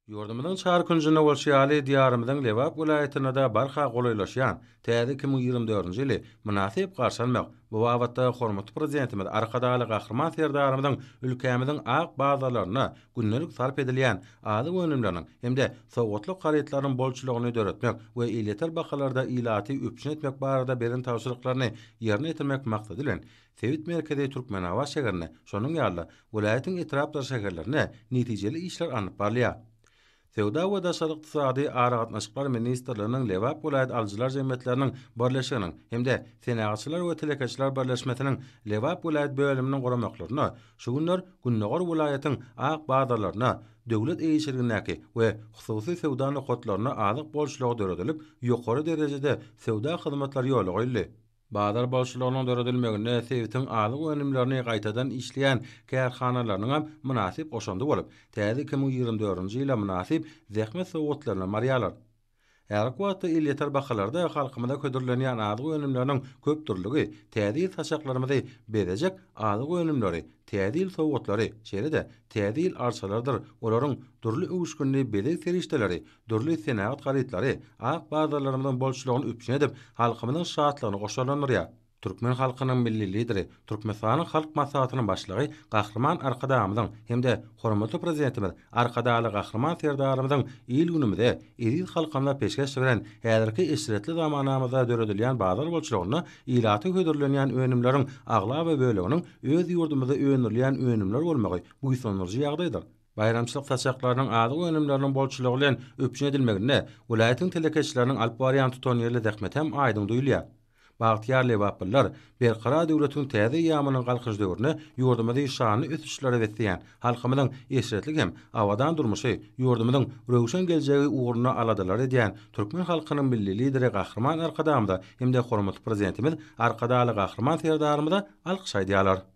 Ýurdumyzyň çar künjünde bolşy ýaly, Diýarymyzyň Lebap welaýatynda-da barha golaýlaşýan täze 2024-nji ýyly mynasyp garşy almak, bu babatda hormatly Prezidentimiz Arkadagly Gahryman Serdarymyzyň ülkämiziň ak bazarlarynda gündelik sarp edilýän azyk önümleriniň hem-de sowgatlyk harytlarynyň bolçulygyny döretmek we elýeter bahalarda ilaty üpjün etmek barada beren tabşyryklaryny ýerine ýetirmek maksady bilen, sebit merkezi Türkmenabat şäherinde, şonuň ýaly-da, welaýatyň etrapdyr şäherlerinde netijeli işler alnyp barylýar. Söwda we daşary ykdysady aragatnaşyklar ministrliginiň Lebap welaýat alyjylar jemgyýetleriniň birleşiginiň hem-de Senagatçylar we telekeçiler birleşmesiniň Lebap welaýat bölüminiň guramaklarynda şu günler gündogar welaýatyň ak bazarlarynda, döwlet eýeçiligindäki we hususy söwda nokatlarynda azyk bolçulygy döredilip, ýokary derejede söwda hyzmatlary ýola goýuldy. Bazar bolçulygynyň döredilmeginde sebitiň azyk önümlerini gaýtadan işleýän kärhanalarynyňam mynasyp goşandy bolup, täze 2024-nji ýyla mynasyp zähmet sowgatlaryny barýarlar. Häzirki wagtda elýeter bahalarda halkymyza hödürlenýän azyk önümleriniň köpdürlügi Täze ýyl saçaklarymyzy bezejek azyk önümleri, Täze ýyl sowgatlary, şeýle-de Täze ýyl arçalarydyr olaryň dürli öwüşginli bezeg serişdeleri, dürli senagat harytlary ak bazarlarymyzyň bolçulygyny üpjün edip, halkymyzyň şatlygyny goşalandyrýar. Türkmen halkynyň Milli Lideri, Türkmenistanyň Halk Maslahatynyň Başlygy Gahryman Arkadagymyzyň hem-de hormatly Prezidentimiz Arkadagly Gahryman Serdarymyzyň il-günümize, eziz halkymyza peşgeş beren häzirki eşretli zamanamyzda döredilýän bazar bolçulygynda ilata hödürlenýän önümleriň aglaba böleginiň öz ýurdumyzda öndürilýän önümler bolmagy buýsandyryjy ýagdaýdyr. Baýramçylyk saçaklarynyň azyk önümleriniň bolçulygy bilen üpjün edilmeginde welaýatyň telekeçileriniň alyp barýan tutanýerli zähmeti hem aýdyň duýulýar. Bagtyýar lebaplylar Berkarar döwletiň täze eýýamynyň Galkynyş döwründe ýurdumyzy şanly ösüşlere besleýän, halkymyzyň eşretli hem abadan durmuşy, ýurdumyzyň röwşen geljegi ugrunda aladalar edýän türkmen halkynyň Milli Lideri Gahryman Arkadagymyza hem-de hormatly Prezidentimiz Arkadagly Gahryman Serdarymyza alkyş aýdýarlar.